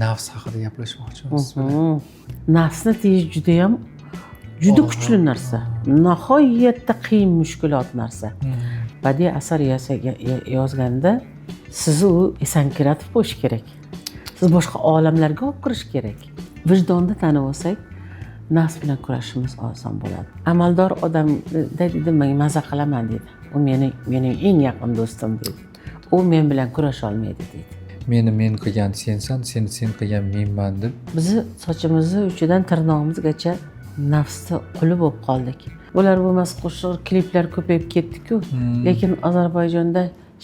Nafs haqida gaplashmoqchimiz siz bilan. Nafsni tiyish judayam juda kuchli narsa, nihoyatda qiyin, mushkulot narsa. Badiiy asar yozganda sizni u esankiratib qo'yishi kerak, siz boshqa olamlarga olib kirish kerak. Vijdonni tanib olsak, nafs bilan kurashishimiz oson bo'ladi. Amaldor odam deydi, "Men maza qilaman", deydi. "U mening eng yaqin do'stim", deydi. "U men bilan kurasha olmaydi", deydi. Meni men qilgan sensan, seni sen qilgan menman deb. Bizni sochimizni uchidan tirnog'imizgacha nafsni quli bo'lib qoldik. Bular bo'lmasa, qo'shiq, kliplar ko'payib ketdiku, lekin Ozarbayjonda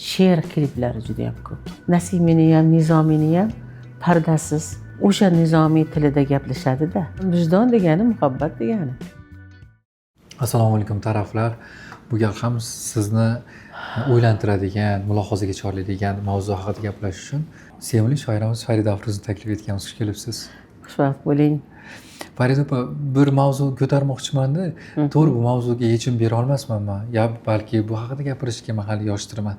she'r kliplari juda yam ko'p. Nasimini ham, Nizomiyni ham pardasiz o'sha Nizomiy tilida gaplashadida. Vijdon degani muhabbat degani. Assalomu alaykum, taraflar! Bu gal ham sizni o'ylantiradigan, mulohazaga chorlaydigan mavzu haqida gaplashish uchun sevimli shoiramiz Farida Afruzni taklif etganmiz. Xush kelibsiz. Xushvaqt bo'ling. Farida opa, bir mavzu ko'tarmoqchimanda. To'g'ri, bu mavzuga yechim bera olmasman man yo balki bu haqida gapirishga man hali yoshdirman,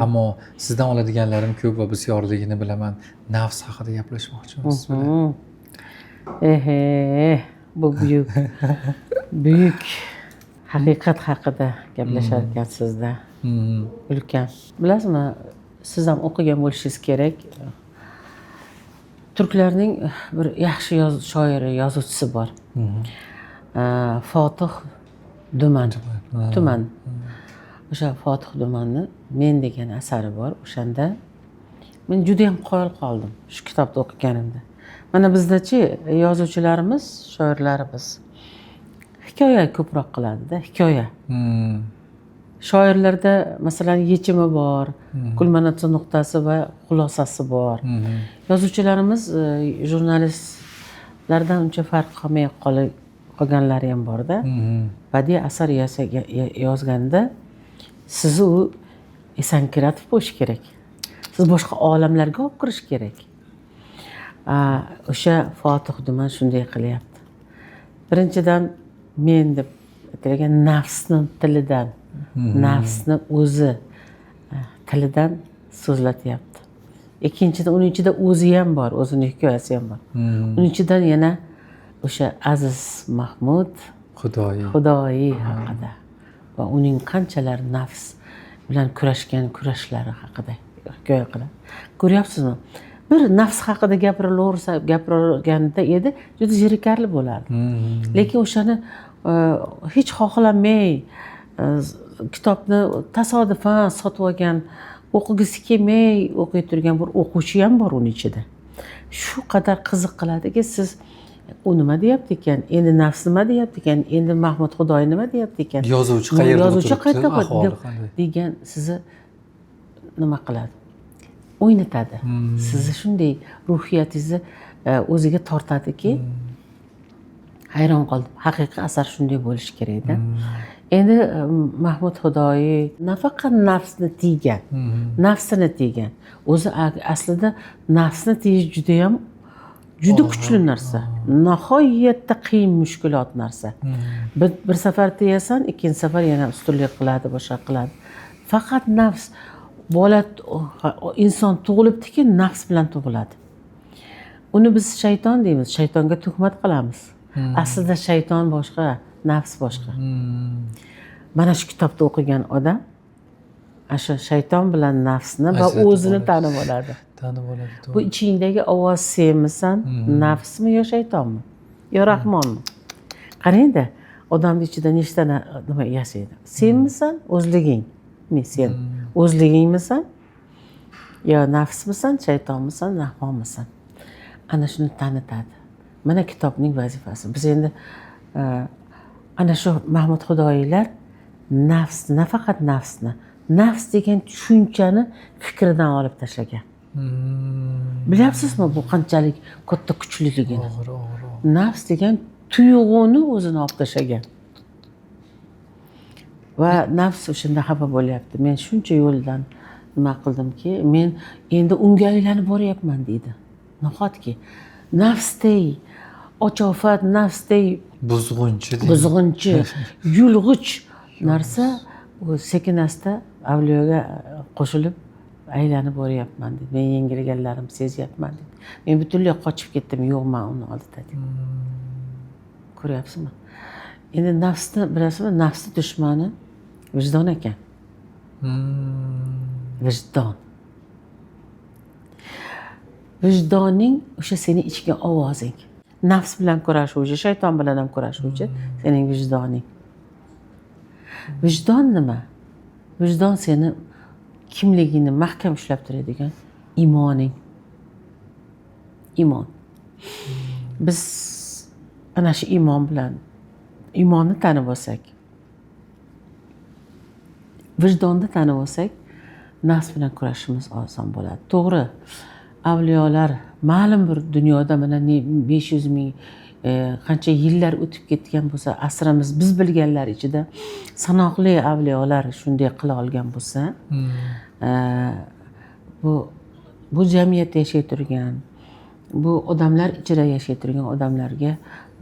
ammo sizdan oladiganlarim ko'p va bisyorligini bilaman. Nafs haqida gaplashmoqchimiz siz bilan. Ehe, bu buyuk buyuk haqiqat haqida gaplashar ekansizda. Ulkan, bilasizmi, siz ham o'qigan bo'lishingiz kerak, turklarning bir yaxshi shoiri, yozuvchisi bor, Fotih Duman, Tuman. O'sha Fotih Dumanni "Men" degan asari bor. O'shanda men judayam qoyil qoldim shu kitobni o'qiganimda. Mana bizdachi, yozuvchilarimiz, shoirlarimiz hikoya ko'proq qiladida, hikoya. Shoirlarda, masalan, yechimi bor, kulminatsiya nuqtasi va xulosasi bor. Yozuvchilarimiz jurnalistlardan uncha farq qilmay qolganlari ham borda. Badiiy asar yozganda sizni u esankiratib qo'yishi kerak, siz boshqa olamlarga olib kirish kerak. O'sha Fotih Duman shunday qilyapti. Birinchidan, "Men" deb aytilgan nafsni tilidan, nafsni o'zi tilidan so'zlatyapti. Ikkinchidan, uning ichida o'zi ham bor, o'zini hikoyasi ham bor. Uning ichidan yana o'sha Aziz Mahmud Xudoyi. Xudoyiy haqida va uning qanchalar nafs bilan kurashgan kurashlari haqida hikoya qiladi. Ko'ryapsizmi, bir nafs haqida gapirilaversa, gapirilganda edi, juda zerikarli bo'lardi. Lekin o'shani hech xohlamay, kitobni tasodifan sotib olgan, o'qigisi kelmay o'qiy turgan bir o'quvchi ham bor uni ichida. Shu qadar qiziq qiladiki, siz u nima deyapti ekan endi, nafs nima deyapti ekan endi, Mahmud Xudoy nima deyapti ekan, Yozuvchi qayerda yozuvchi o'tiribdi, qayerda ahvoli deb qanday? degan sizni nima qiladi, o'ynatadi sizni, shunday ruhiyatingizni o'ziga tortadiki, hayron qoldim. Haqiqiy asar shunday bo'lishi kerakda. Endi Mahmud Xudoyiy nafaqat nafsni tiygan, nafsini tiygan o'zi. Aslida nafsni tiyish judayam juda kuchli narsa, nihoyatda qiyin, mushkulot narsa. Bir safar tiyasan, ikkinchi safar yana ustunlik qiladi, boshqa qiladi. Faqat nafs, bola, inson tug'ilibdiki, nafs bilan tug'iladi. Uni biz shayton deymiz, shaytonga tuhmat qilamiz. Aslida shayton boshqa, nafs boshqa. Mana shu kitobni o'qigan odam ana shu shayton bilan nafsni va Ajratib o'zini oladi. tanib oladi. Tanib oladi. Bu ichingdagi ovoz senmisan, nafsmi yo shaytonmi yo Rahmonmi? Qarangda, odamni ichida nechta nima yashaydi. Senmisan, o'zliging sen o'zligingmisan yo nafsmisan, shaytonmisan, Rahmonmisan? Ana shuni tanitadi. Mana kitobning vazifasi. Biz endi ana shu Mahmud Xudoyiylar nafs, nafaqat nafsni, nafs degan tushunchani fikridan olib tashlagan. Bilyapsizmi, bu qanchalik katta kuchliligini? Og'ir, og'ir, og'ir. Nafs degan tuyg'uni o'zini olib tashlagan va nafs o'shanda xafa bo'lyapti. "Men shuncha yo'ldan nima qildimki, men endi unga aylanib boryapman", deydi. Nahotki nafsday ochofat, nafsday Buzg'unchi deydi. buzg'unchi, yulg'ich narsa u sekin asta avliyoga qo'shilib Aylanib boryapman dedi. Men yengilganlarimni sezyapman dedi. Men butunlay qochib ketdim, yo'qman uni oldida dedi. Ko'ryapsizmi? Endi nafsni bilasizmi, nafsni dushmani vijdon ekan. Vijdon. Vijdoning o'sha seni ichki ovozing. Nafs bilan kurashuvchi, shayton bilan ham kurashuvchi sening vijdoning. Vijdon nima? Vijdon seni kimligingni mahkam ushlab turadigan imoning. Imon. Biz ana shu iymon bilan iymonni tanib olsak, vijdonni tanib olsak, nafs bilan kurashishimiz oson bo'ladi. To'g'ri, avliyolar ma'lum bir dunyoda mana 500 ming qancha yillar o'tib ketgan bo'lsa, asrimiz biz bilganlar ichida sanoqli avliyolar shunday qila olgan bo'lsa, bu jamiyatda yashay turgan, bu odamlar ichida yashay turgan odamlarga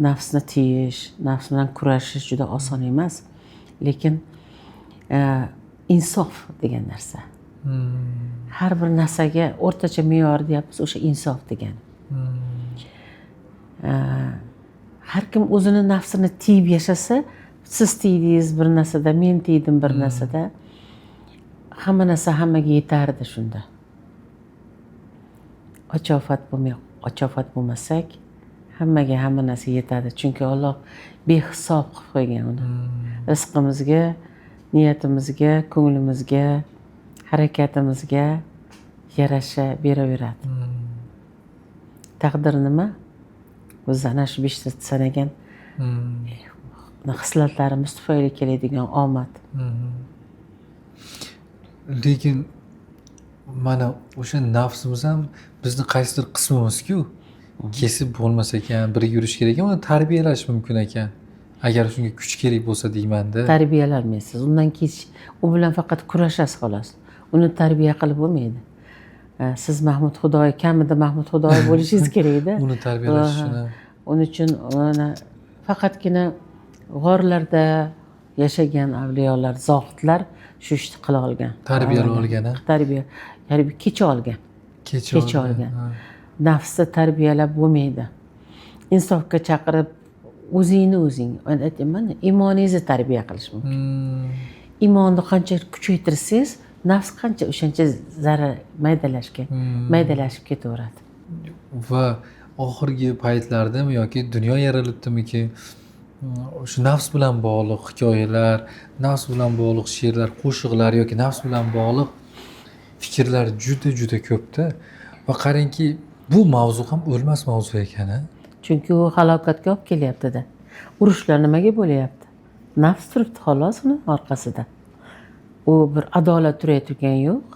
nafsni tiyish, nafs bilan kurashish juda oson emas. Lekin insof degan narsa. Har bir narsaga o'rtacha me'yor deyapmiz, o'sha insof degani. Har kim o'zini nafsini tiyib yashasa, siz tiydingiz bir narsada, men tiydim bir narsada, hamma narsa hammaga yetardi shunda. Ochofat bo'lmasak, hammaga hamma narsa yetadi. Chunki Alloh behisob qilib qo'ygan uni. Rizqimizga, niyatimizga, ko'nglimizga, harakatimizga yarasha beraveradi. Taqdir nima? Biz ana shu 5 ta sanagan xislatlarimiz tufayli keladigan omad. Lekin mana o'sha nafsimiz ham bizni qaysidir qismimiz-ku. Kesib bo'lmas ekan, birga yurish kerak ekan, uni tarbiyalash mumkin ekan. Agar shunga kuch kerak bo'lsa deyman-da. Tarbiyalanmaysiz. Undan kech u bilan faqat kurashasiz xolos. Uni tarbiya qilib bo'lmaydi. Siz Mahmud Xudoyi, kamida Mahmud Xudoyi bo'lishingiz kerak-da. Uni tarbiyalash uchun. Uning uchun mana faqatgina g'orlarda yashagan avliyolar, zohidlar shu ishni qila olgan. Tarbiyalay olgan, ha? Tarbiya, ya'ni kecha olgan. Kecha olgan. Nafsni tarbiyalab bo'lmaydi. Insofga chaqirib o'zingni o'zing, aytyapman, iymoningizni tarbiya qilish mumkin. Iymonni qancha kuchaytirsangiz, nafs qancha o'shancha zarar maydalashib ketaveradi. Va oxirgi paytlardami yoki dunyo yaralibdimiki, shu nafs bilan bog'liq hikoyalar, nafs bilan bog'liq she'rlar, qo'shiqlar yoki nafs bilan bog'liq fikrlar juda juda ko'pda. Va qarangki, bu mavzu ham o'lmas mavzu ekan, ha? Chunki u halokatga olib kelyapti-da. Urushlar nimaga bo'lyapti? Nafs turibdi xolos uni orqasida. U bir adolat turayotgan yo'q.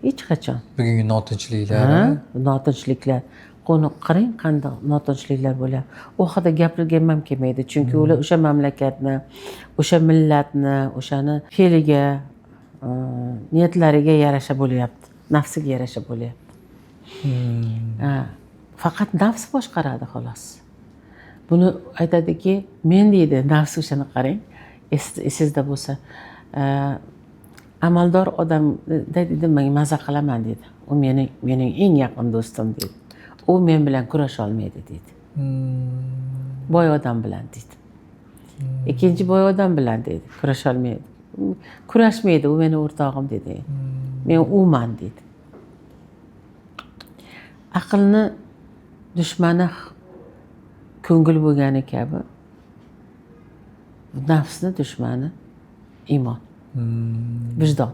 Hech qachon. Bugungi notinchliklar, ha? Notinchliklar. Qo'ni qarang qanday notinchliklar bo'lyapti. U haqida gapirganim ham kelmaydi. Chunki ular o'sha mamlakatni, o'sha millatni, o'shani fe'liga, niyatlariga yarasha bo'lyapti. Nafsiga yarasha bo'lyapti. Faqat nafs boshqaradi xolos. Buni aytadiki, men deydi, nafs o'shani qarang, esingizda bo'lsa, amaldor odam deydi, men maza qilaman deydi. U mening eng yaqin do'stim deydi. U men bilan kurasha olmaydi deydi. Boy odam bilan deydi. Ikkinchi boy odam bilan deydi, kurasha olmaydi. Kurashmaydi, u meni o'rtog'im deydi. Men uman deydi. Aqlni dushmani ko'ngil bo'lgani kabi nafsni dushmani iymon. Vijdon.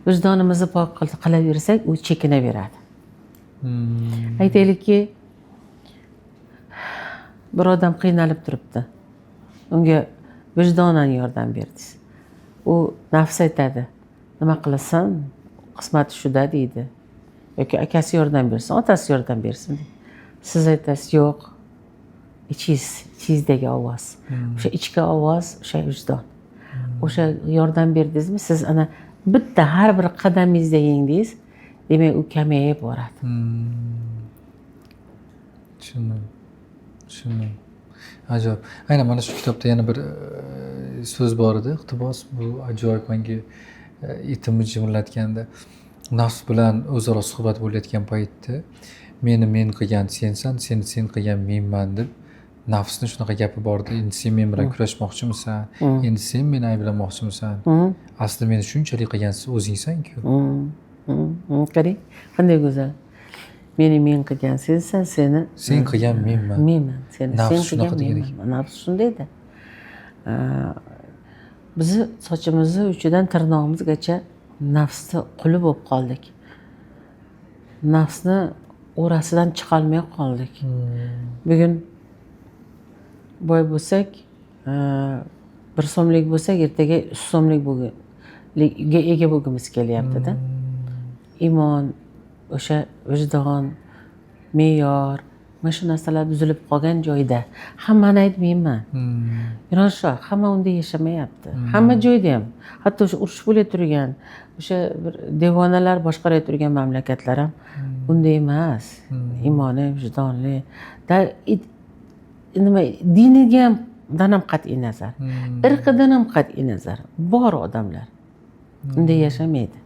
Vijdonimizni pok qilaversak, u chekinaveradi. Aytaylikki, bir odam qiynalib turibdi. Unga vijdonan yordam berdingiz. U nafs aytadi, nima qilasan? Qismati shuda deydi. Yoki akasi yordam bersin, otasi yordam bersin deydi. Siz aytasiz, yo'q. Ichingizdagi ovoz. O'sha ichki ovoz, o'sha vijdon. O'sha yordam berdingizmi, siz ana bitta har bir qadamingizda yengdingiz, demak u kamayib boradi. Tushundim. Tushundim. Ajoyib. Aynan mana shu kitobda yana bir so'z bor edi, iqtibos. Bu ajoyib menga Etimni jimirlatganda nafs bilan o'zaro suhbat bo'layotgan paytda meni men qilgan sensan, seni sen qilgan menman deb nafsni shunaqa gapi bordi. Endi sen men bilan kurashmoqchimisan, endi sen meni ayblamoqchimisan, aslida meni shunchalik qilgan o'zingsan-ku. Qarang, qanday go'zal. Meni men qilgan sensan, seni sen qilgan menman. Menman, seni sen qilgan menman. Nafs shundayda. Bizni sochimizni uchidan tirnog'imizgacha nafsni quli bo'lib qoldik. Nafsni o'rasidan chiqolmay qoldik. Bugun boy bo'lsak, 1 so'mlik bo'lsak, ertaga 3 so'mlik bo'lga ega bo'lgimiz kelyapti-da. Iymon, o'sha vijdon, me'yor, mana shu narsalar buzilib qolgan joyda hammani aytmayman. Ironshah, hamma unda yashamayapti. Hamma joyda ham, hatto o'sha urush bo'la turgan, o'sha bir devonalar boshqara turgan mamlakatlar ham unday emas. Iymoni, vijdonli, nima diniga ham dan ham qat'iy nazar, irqidan ham qat'iy nazar bor odamlar unday yashamaydi.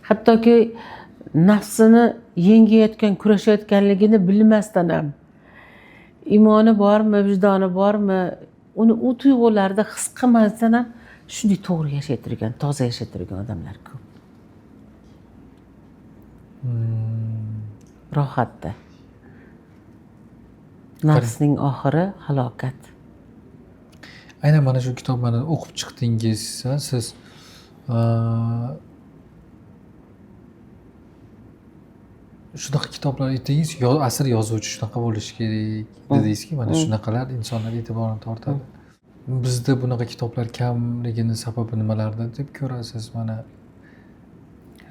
Hattoki nafsini yengayotgan, kurashayotganligini bilmasdan ham iymoni bormi, vijdoni bormi, uni u tuyg'ularda his qilmasdan ham shunday to'g'ri yashay turgan, toza yashay turgan odamlar ko'p. Rohatda. Nafsning oxiri halokat. Aynan mana shu kitobni o'qib chiqdingiz, siz shunaqa kitoblar aytdingiz, asr yozuvchi shunaqa bo'lishi kerak dedingizki, mana shunaqalar insonlar e'tiborini tortadi. Bizda bunaqa kitoblar kamligini sababi nimalarda deb ko'rasiz? Mana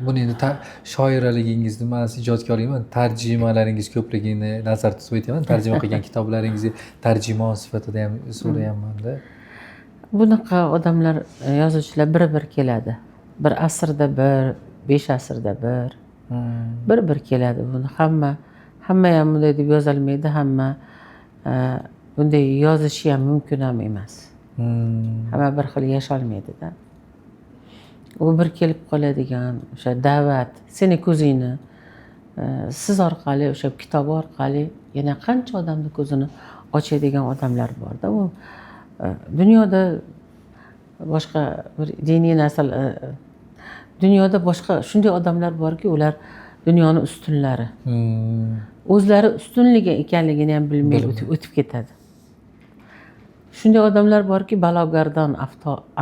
buni endi shoiraligingizni emas, ijodkorlik emas, tarjimalaringiz ko'pligini nazarda tutib aytaman. Tarjima qilgan kitoblaringizni tarjimon sifatida ham so'rayapman-da. Bunaqa odamlar, yozuvchilar bir-bir keladi. Bir asrda bir, 5 asrda bir. Bir-bir keladi. Buni hamma ham bunday deb yozolmaydi, hamma bunday yozishi ham mumkin ham emas. Hamma bir xil yasholmaydi-da. U bir kelib qoladigan o'sha da'vat, seni ko'zingni siz orqali, o'sha kitob orqali yana qancha odamni ko'zini ochadigan odamlar bor-da. U dunyoda boshqa bir diniy narsalar, dunyoda boshqa shunday odamlar borki, ular dunyoni ustunlari. O'zlari ustunligi ekanligini ham bilmay o'tib ketadi. Shunday odamlar borki, balogardon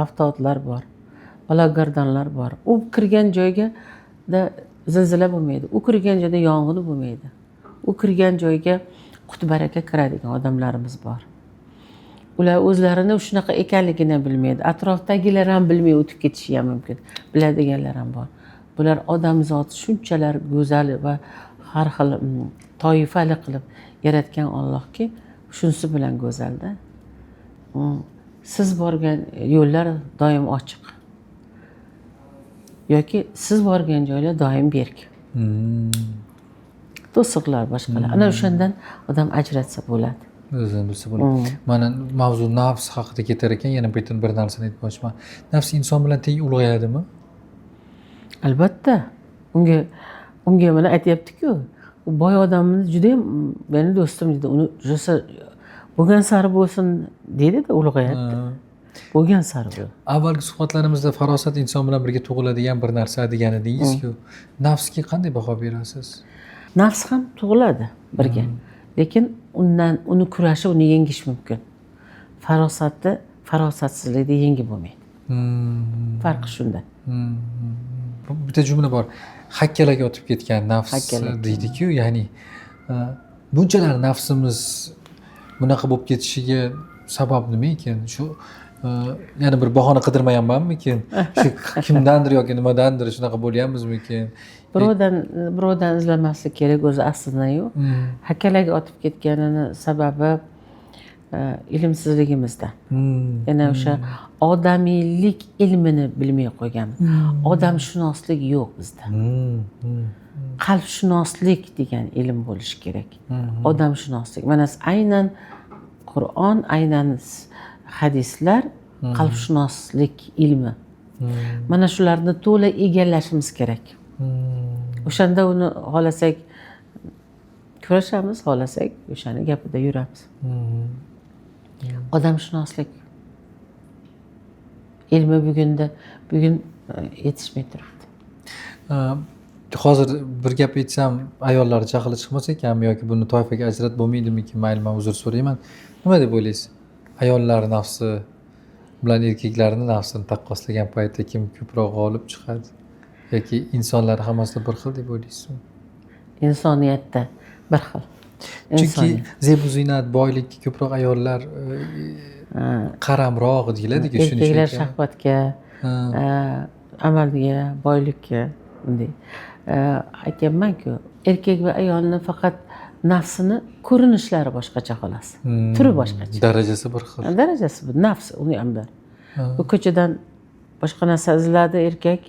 avtodlar bor. Balogardonlar bor. U kirgan joyga da zilzila bo'lmaydi. U kirgan joyda yong'in bo'lmaydi. U kirgan joyga qut baraka kiradigan odamlarimiz bor. Ular o'zlarini shunaqa ekanligini bilmaydi. Atrofdagilar ham bilmay o'tib ketishi ham mumkin. Biladiganlar ham bor. Bular odamzot shunchalar go'zal va har xil toifali qilib yaratgan Allohki, shunisi bilan go'zalda. Siz borgan yo'llar doim ochiq. Yoki siz borgan joylar doim berk. To'siqlar boshqalar. Ana o'shandan odam ajratsa bo'ladi. O'zini bilsa bo'ladi. Mana mavzu nafs haqida ketar ekan, yana bir narsani aytmoqchiman. Nafs inson bilan teng ulg'ayadimi? Albatta. Unga mana aytyapti-ku, u boy odamni juda ham meni do'stim dedi, uni rosa bo'lgan sari bo'lsin deydi-da, ulg'ayadi. Bo'lgan sari bu. Avvalgi suhbatlarimizda farosat inson bilan birga tug'iladigan bir narsa degan edingiz-ku. Nafsga qanday baho berasiz? Nafs ham tug'iladi birga. Lekin undan uni kurashi, uni yengish mumkin. Farosatni farosatsizlikda yengib bo'lmaydi. Farqi shunda. Bitta jumla bor. Hakkalaga otib ketgan nafs deydi-ku, ya'ni bunchalar nafsimiz bunaqa bo'lib ketishiga sabab nima ekan? Shu yana bir bahona qidirmayapmanmikin? Shu kimdandir yoki nimadandir shunaqa bo'lyapmizmikin? Birovdan izlamaslik kerak o'zi aslida yo'q. Hakkalaga otib ketganini sababi ilmsizligimizda. Yana o'sha odamiylik ilmini bilmay qo'yganmiz. Odamshunoslik yo'q bizda. Qalbshunoslik degan ilm bo'lishi kerak. Odamshunoslik. Mana aynan Qur'on, aynan hadislar qalbshunoslik ilmi. Mana shularni to'la egallashimiz kerak. O'shanda uni xohlasak kurashamiz, xohlasak o'shani gapida yuramiz. Odamshunoslik ilmi bugun yetishmay turibdi. Hozir bir gap aytsam ayollar jahli chiqmas ekanmi yoki buni toifaga ajratib bo'lmaydimikin, mayli man uzr so'rayman. Nima deb o'ylaysiz? Ayollar nafsi bilan erkaklarning nafsini taqqoslagan paytda kim ko'proq g'olib chiqadi? Yoki insonlar hammasida bir xil deb o'ylaysizmi? Insoniyatda bir xil. Chunki zebu ziynat, boylikka ko'proq ayollar qaramroq deyiladi-ku, shuni. Erkaklar shahvatga, amalga, boylikka bunday. Aytyapman-ku, erkak va ayolni faqat nafsini ko'rinishlari boshqacha xolos. Turi boshqacha. Darajasi bir xil. Darajasi bir, nafs uni ham bir. Bu ko'chadan boshqa narsa izladi erkak.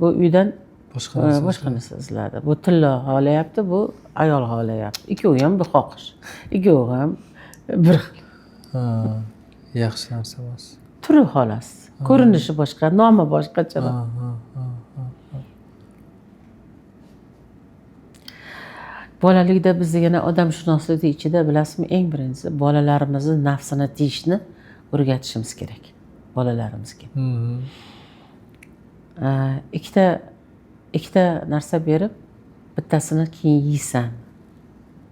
Bu uydan boshqa narsa izladi. Bu tilla xohlayapti, bu ayol xohlayapti. Ikkovi ham bir xohish. Ikkovi ham bir xil. Yaxshi narsa emas. Turi xolos. Ko'rinishi boshqa, nomi boshqacha. Bolalikda biz yana odamshunoslikni ichida bilasizmi, eng birinchisi bolalarimizni nafsini tiyishni o'rgatishimiz kerak bolalarimizga. Ikkita narsa berib, bittasini keyin yeysan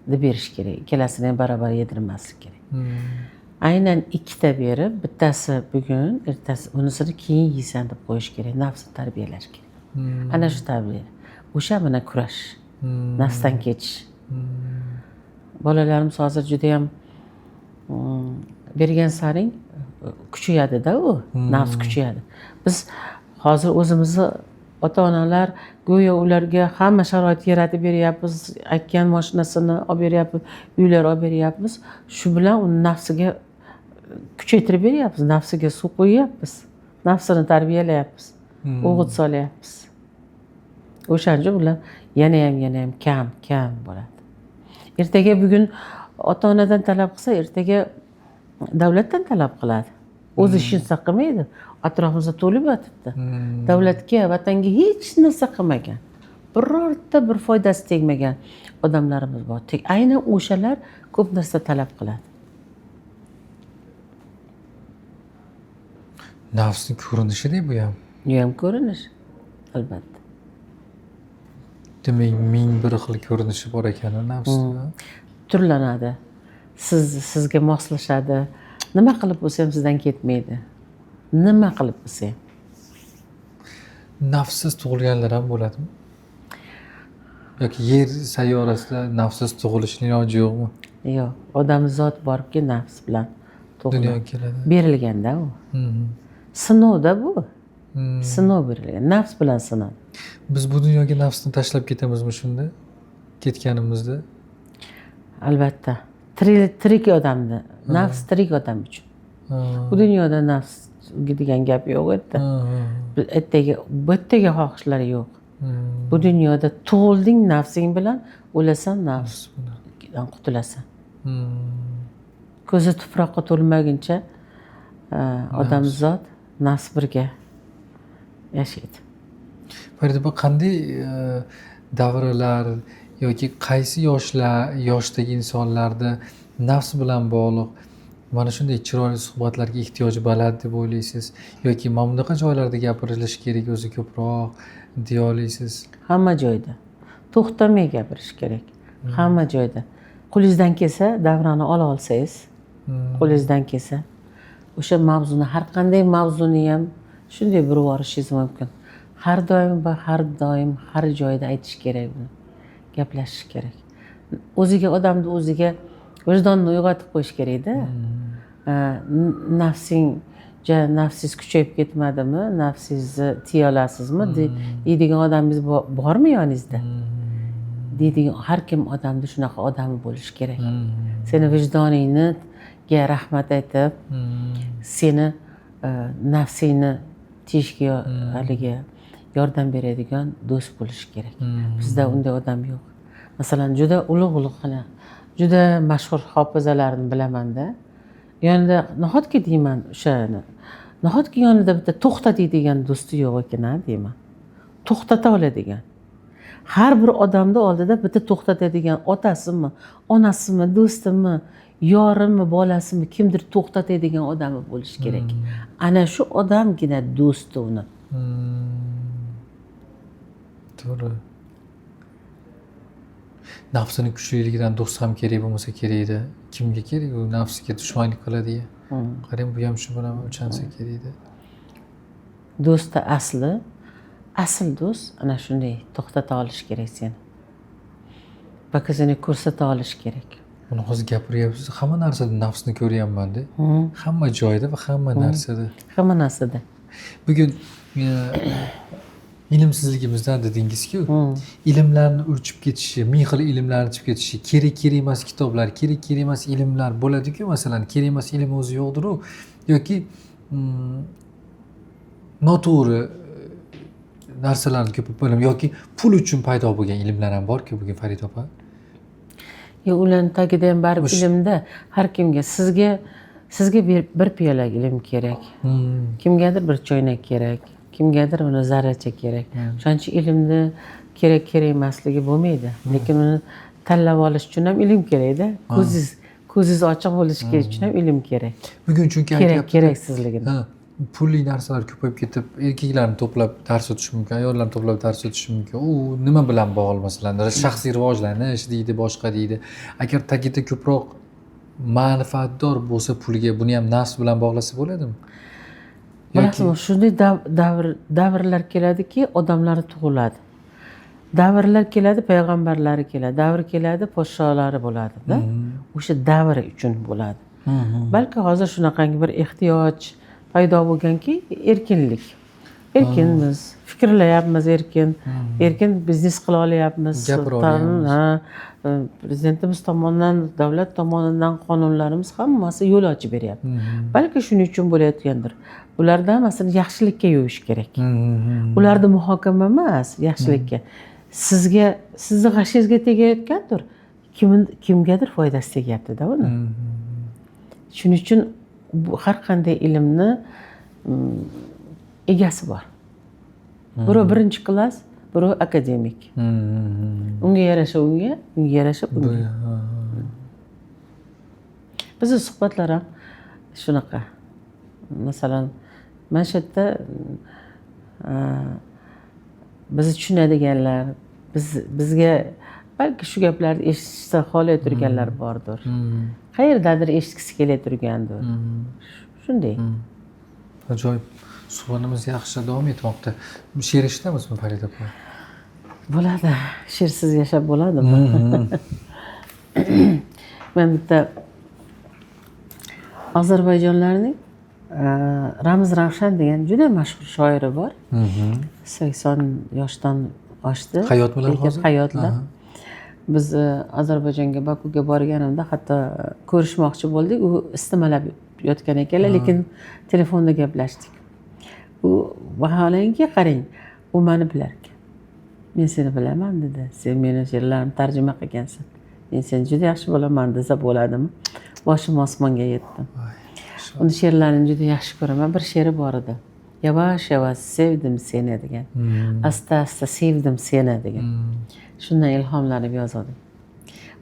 deb berish kerak. Ikkalasini ham barobar yedirmaslik kerak. Aynan ikkita berib, bittasi bugun, ertasi unisini keyin yeysan deb qo'yish kerak. Nafsni tarbiyalash kerak. Ana shu tarbiya. O'sha mana kurash. Nafsdan kechish. Bolalarimiz hozir juda ham bergan saring kuchayadi-da u, nafs kuchayadi. Biz hozir o'zimizni ota-onalar go'yo ularga hamma sharoit yaratib beryapmiz, aytgan mashinasini olib beryapmiz, uylar olib beryapmiz. Shu bilan uni nafsiga kuchaytirib beryapmiz, nafsiga suv qo'yyapmiz, nafsini tarbiyalayapmiz, o'g'it solyapmiz. O'shaning uchun ular yana ham kam bo'ladi. Ertaga bugun ota-onadan talab qilsa, ertaga davlatdan talab qiladi. O'zi hech narsa qilmaydi. Atrofimizda to'lib yotibdi. Davlatga, vatanga hech narsa qilmagan, birorta bir foydasi tegmagan odamlarimiz bor. Aynan o'shalar ko'p narsa talab qiladi. Nafsning ko'rinishida bu ham. Bu ham ko'rinish, albatta. Demak, ming bir xil ko'rinishi bor ekan nafsni. Turlanadi. Sizga moslashadi. Nima qilib bo'lsa ham sizdan ketmaydi. Nima qilib bo'lsa ham. Nafssiz tug'ilganlar ham bo'ladimi? Yoki yer sayyorasida nafssiz tug'ilishning iloji yo'qmi? Yo'q, odamzod borki nafs bilan tug'iladi. Dunyoga keladi. Berilganda u. Sinovda bu. Sinov berilgan. Nafs bilan sinov. Biz bu dunyoga nafsni tashlab ketamizmi shunda? Ketganimizda? Albatta. Tirik odamni, nafs tirik odam uchun. Bu dunyoda nafs degan gap yo'q edi. Ertaga, bu yerdagi xohishlar yo'q. Bu dunyoda tug'ilding nafsing bilan, o'lasan nafsdan qutulasan. Ko'zi tuproqqa to'lmaguncha odamzod nafs birga yashaydi. Farida, bu qanday davralar yoki qaysi yoshdagi insonlarda nafs bilan bog'liq mana shunday chiroyli suhbatlarga ehtiyoji baland deb o'ylaysiz yoki mana bunaqa joylarda gapirilishi kerak o'zi ko'proq deya olasiz? Hamma joyda to'xtamay gapirish kerak. Hamma joyda. Qo'lingizdan kelsa davrani ola olsangiz, qo'lingizdan kelsa o'sha mavzuni, har qanday mavzuni ham shunday burib yuborishingiz mumkin. Har doim va har doim har joyda aytish kerak buni. Gaplashish kerak. O'ziga, odamni o'ziga vijdonni uyg'otib qo'yish kerak-da. Nafsing, nafsingiz kuchayib ketmadimi, nafsingizni tiya olasizmi deydigan odamingiz bormi yoningizda? Deydigan har kim odamda shunaqa odami bo'lishi kerak. Seni vijdoningga rahmat aytib, seni nafsingni tiyishga haligi yordam beradigan do'st bo'lishi kerak. Bizda unday odam yo'q. Masalan, juda ulug' juda mashhur hofizalarni bilamanda. Yonida nahotki deyman o'shani Nahotki yonida bitta to'xta deydigan do'sti yo'q ekan, a deyman. To'xtata oladigan. Har bir odamni oldida bitta to'xtatadigan otasimi, onasimi, do'stimi, yorimi, bolasimi, kimdir to'xtatadigan odami bo'lishi kerak. Ana shu odamgina do'sti uni. To'g'ri. Nafsini kuchliligidan do'st ham kerak bo'lmasa kerak edi. Kimga kerak u nafsga dushmanlik qiladigan. Qarang, bu ham shu bilan o'lchansa kerak edi. Do'sti asli, asl do'st ana shunday to'xtata olish kerak seni. Va seni ko'rsata olish kerak. Buni hozir gapiryapsiz, hamma narsada nafsni ko'ryapman-da. Hamma joyda va hamma narsada. Hamma narsada. Bugun ilmsizligimizdan dedingiz-ku, ilmlarni urchib ketishi, ming xil ilmlarni chiqib ketishi, kerak kerak emas kitoblar, kerak kerak emas ilmlar bo'ladi-ku, masalan, kerak emas ilm o'zi yo'qdir-u, yoki noto'g'ri narsalarni ko'p bilim yoki pul uchun paydo bo'lgan ilmlar ham bor-ku bugun, Farida opa. Yo'q, ularni tagida ham baribir ilmda har kimga, sizga bir piyola ilm kerak. Kimgadir bir choynak kerak, kimgadir uni zarracha kerak. O'shaning uchun ilmni kerak kerak emasligi bo'lmaydi. Lekin uni tanlab olish uchun ham ilm kerakda. Ko'zingiz ochiq bo'lishi kerak uchun ham ilm kerak. Bugun chunki Kerak aytyapti- keraksizligini. Ha, pulli narsalar ko'payib ketib, erkaklarni to'plab dars o'tishi mumkin, ayollarni to'plab dars o'tishi mumkin. U nima bilan bog'liq, masalan, shaxsiy rivojlanish deydi, boshqa deydi. Agar tagida ko'proq manfaatdor bo'lsa pulga, buni ham nafs bilan bog'lasa bo'ladimi? Yoki Bilasizmi, shunday davrlar keladiki, odamlar tug'iladi. Davrlar keladi, payg'ambarlari keladi. Davr keladi, podsholari bo'ladi-da. O'sha davr uchun bo'ladi. Balki hozir shunaqangi bir ehtiyoj paydo bo'lganki, erkinlik. Erkinmiz, fikrlayapmiz erkin, erkin biznes qila olyapmiz. Gapira olyapmiz. Ha, prezidentimiz tomonidan, davlat tomonidan qonunlarimiz hammasi yo'l ochib beryapti. Balki shuning uchun bo'layotgandir. Bularni hammasini yaxshilikka yo'yish kerak. Ularni muhokama emas, yaxshilikka. Sizga, sizni g'ashingizga tegayotgandir, kimgadir foydasi tegyapti-da uni. Shuning uchun bu har qanday ilmni egasi bor. Birov birinchi klass, birov akademik. Unga yarasha unga, unga yarasha bunga. Bizni suhbatlar ham shunaqa. Masalan, mana shu yerda bizni tushunadiganlar, bizga balki shu gaplarni eshitishni xohlay turganlar bordir. Qayerdadir eshitgisi kelay turgandir. Shunday. Ajoyib. Suhbatimiz yaxshi davom etmoqda. She'r eshitamizmi, Farida opa? Bo'ladi. She'rsiz yashab bo'ladimi? Men bitta Ozarbayjonlarning Ramiz Ravshan degan juda mashhur shoiri bor. 80 yoshdan oshdi. Hayotmilar Lekin hozir? Hayotlar. Biz Ozarbayjonga, Bakuga borganimda hatto ko'rishmoqchi bo'ldik. U istimalab yotgan ekanlar, lekin telefonda gaplashdik. U vaholanki, qarang, u meni bilar ekan. Men seni bilaman dedi. Sen meni she'rlarimni tarjima qilgansan. Men seni juda yaxshi bilaman desa bo'ladimi? Boshim osmonga yetdi. Uni she'rlarini juda yaxshi ko'raman. Bir she'ri bor edi. Yavaş yavaş sevdim seni degan. Asta asta sevdim seni degan. Shundan ilhomlanib yozdim.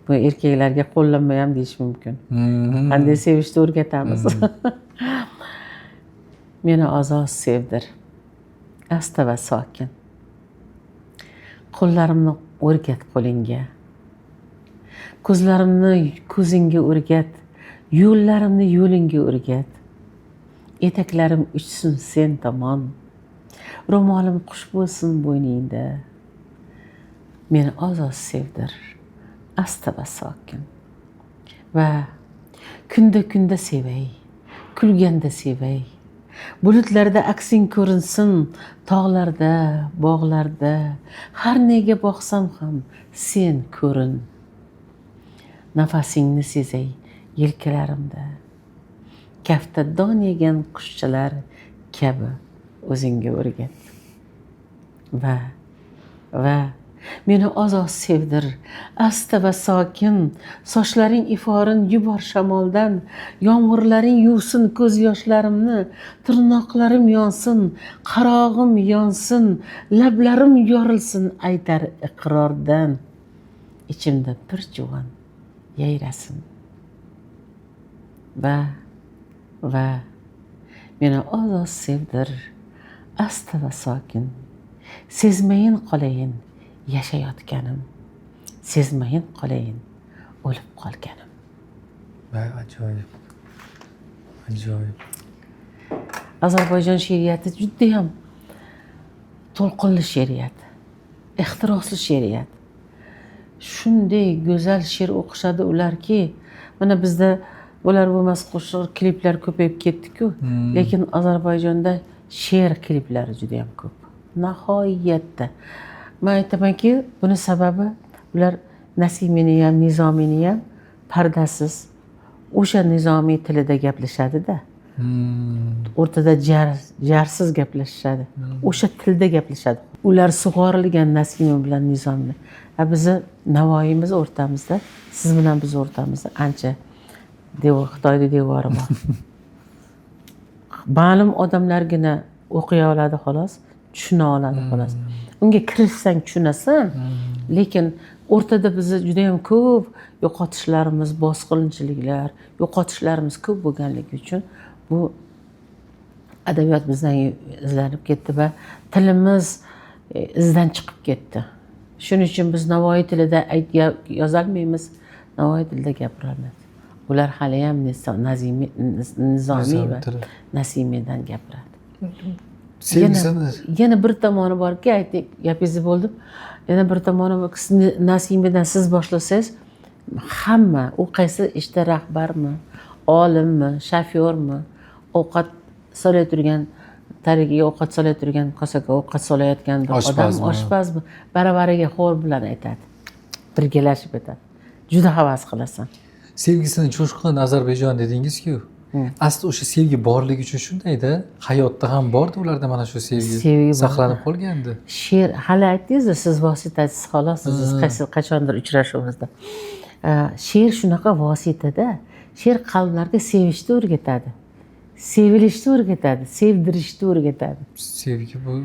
Bu erkaklarga qo'llanma ham deyish mumkin. Qanday sevishni o'rgatamiz. Meni oz-oz sevdir. Asta va sokin. Qo'llarimni o'rgat qo'lingga. Ko'zlarimni ko'zingga o'rgat. Yo'llarimni yo'lingga o'rgat. Etaklarim uchsin sen tomon. Ro'molim qush bo'lsin bo'yningda. Meni oz-oz sevdir. Asta va sokin. Va kunda-kunda sevay. Kulganda sevay. Bulutlarda aksing ko'rinsin, tog'larda, bog'larda, har nega boqsam ham sen ko'rin. Nafasingni sezay yelkalarimda. Kafta don yegan qushchalar kabi o'zingga o'rgat. Va Meni oz-oz sevdir, asta va sokin, sochlaring iforin yubor shamoldan, yomg'irlaring yuvsin ko'z yoshlarimni, tirnoqlarim yonsin, qarog'im yonsin, lablarim yorilsin aytar iqrordan. Ichimda bir juvon yayrasin. Va meni oz-oz sevdir, asta va sokin, sezmayin qolayin yashayotganim, sezmayin qolayin o'lib qolganim. Voy, ajoyib, ajoyib. Ozarbayjon she'riyati judayam to'lqinli she'riyat, ehtirosli she'riyat. Shunday go'zal she'r o'qishadi ularki, mana bizda bo'lar bo'lmas qo'shiq, kliplar ko'payib ketdi-ku, lekin Ozarbayjonda she'r kliplari juda ham ko'p. Nihoyatda. Man aytamanki, buni sababi ular Nasimiyni ham, Nizomiyni ham pardasiz o'sha Nizomiy tilida gaplashadi-da. O'rtada jarsiz gaplashishadi. O'sha tilda gaplashadi. Ular sug'orilgan Nasimiy bilan Nizomiyni. Bizni Navoiyimiz o'rtamizda, siz bilan biz o'rtamizda ancha Xitoyda devori bor. Ma'lum odamlargina o'qiy oladi xolos, tushuna oladi xolos. Unga kirishsang tushunasan, lekin o'rtada bizni juda ham ko'p yo'qotishlarimiz, bosqinchiliklar, yo'qotishlarimiz ko'p bo'lganligi uchun bu adabiyot bizdan izlanib ketdi va tilimiz izdan chiqib ketdi. Shuning uchun biz Navoiy tilida yozolmaymiz, Navoiy tilida gapirolmaymiz. Ular hali ham Nizomiy va Nasimiydan gapiradi. Yana bir tomoni borki, ayting, gapingizni bo'ldim. Yana bir tomoni borki, Nasimiydan siz boshlasangiz, hamma, u qaysi ishda rahbarmi, olimmi, shofyormi, ovqat solay turgan, tarigiga ovqat solay turgan, kosaga ovqat solayotgan bir odam, oshpazmi, baravariga xo'r bilan aytadi. Birgalashib aytadi. Juda havas qilasan. Sevgisini cho'shqin Ozarbayjon dedingiz-ku. Asli o'sha sevgi borligi uchun shundayda, hayotda ham bordi ularda mana shu sevgi saqlanib qolgandi. She'r hali aytdingiz-ku, siz vositasiz xolos, siz qaysi qachondir uchrashuvimizda. She'r shunaqa vositada, she'r qalblarga sevishni o'rgatadi. Sevilishni o'rgatadi, sevdirishni o'rgatadi. Sevgi bu.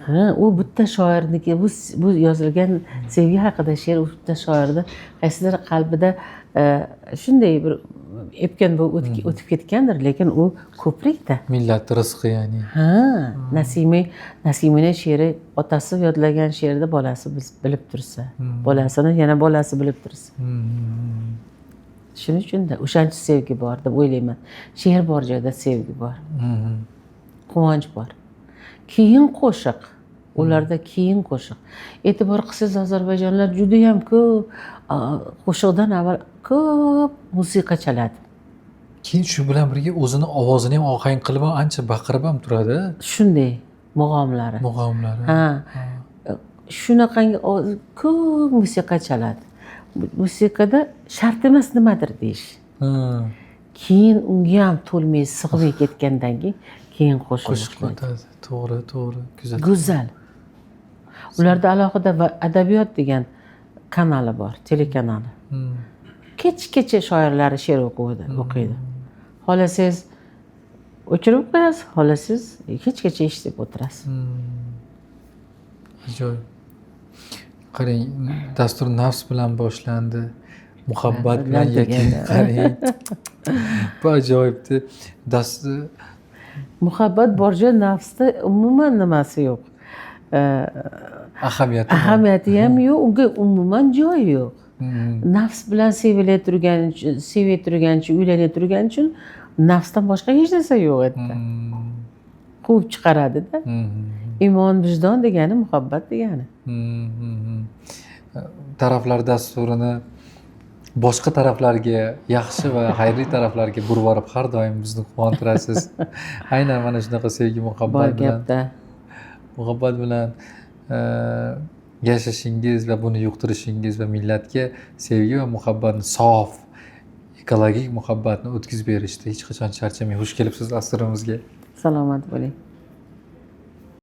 Ha, u bitta shoirniki, bu yozilgan sevgi haqida she'r u bitta shoirni qaysidir qalbida shunday bir epkan bo'lib o'tib ketgandir, lekin u ko'prikda. Millat rizqi ya'ni. Ha, Nasimiyning she'ri otasi yodlagan she'rni bolasi bilib tursa, bolasini yana bolasi bilib tursa. Shuning uchun-da o'shancha sevgi bor deb o'ylayman. She'r bor joyda sevgi bor. Quvonch bor. Keyin qo'shiq. Ularda keyin qo'shiq. E'tibor qilsangiz, ozarbayjonlar juda ham ko'p qo'shiqdan avval ko'p musiqa chaladi. Keyin shu bilan birga o'zini ovozini ham ohang qilib ham ancha baqirib ham turadi. Shunday mug'omlari. Mug'omlari. Ha. Shunaqangi ko'p musiqa chaladi. Musiqada shart emas nimadir deyish. Keyin unga ham to'lmay sig'may ketgandan keyin qo'shiq qo'shiq o'tadi. To'g'ri, to'g'ri. Go'zal. Go'zal. Ularda alohida va adabiyot degan kanali bor, telekanali. Kechgacha shoirlari she'r o'qiydi. Xohlasangiz o'chirib qo'yasiz, xohlasangiz kechgacha eshitib o'tirasiz. Ajoyib. Qarang, dastur nafs bilan boshlandi, muhabbat bilan yakun. Qarang. Bu ajoyibdi. Dastur muhabbat bor joy nafsda umuman nimasi yo'q. Ahamiyati ahamiyati ham yo'q, unga umuman joyi yo'q. Nafs bilan sevilay turgan uchun, sevay turgan uchun, uylanay turgan uchun nafsdan boshqa hech narsa yo'q yerda. Quvib chiqaradida. Iymon, vijdon degani muhabbat degani. Taraflar dasturini boshqa taraflarga, yaxshi va xayrli taraflarga burib borib har doim bizni quvontirasiz. Aynan mana shunaqa sevgi, muhabbat bilan, muhabbat bilan yashashingiz va buni yuqtirishingiz va millatga sevgi va muhabbatni, sof ekologik muhabbatni o'tkazib berishda hech qachon charchamang. Xush kelibsiz dasturimizga. Salomat bo'ling.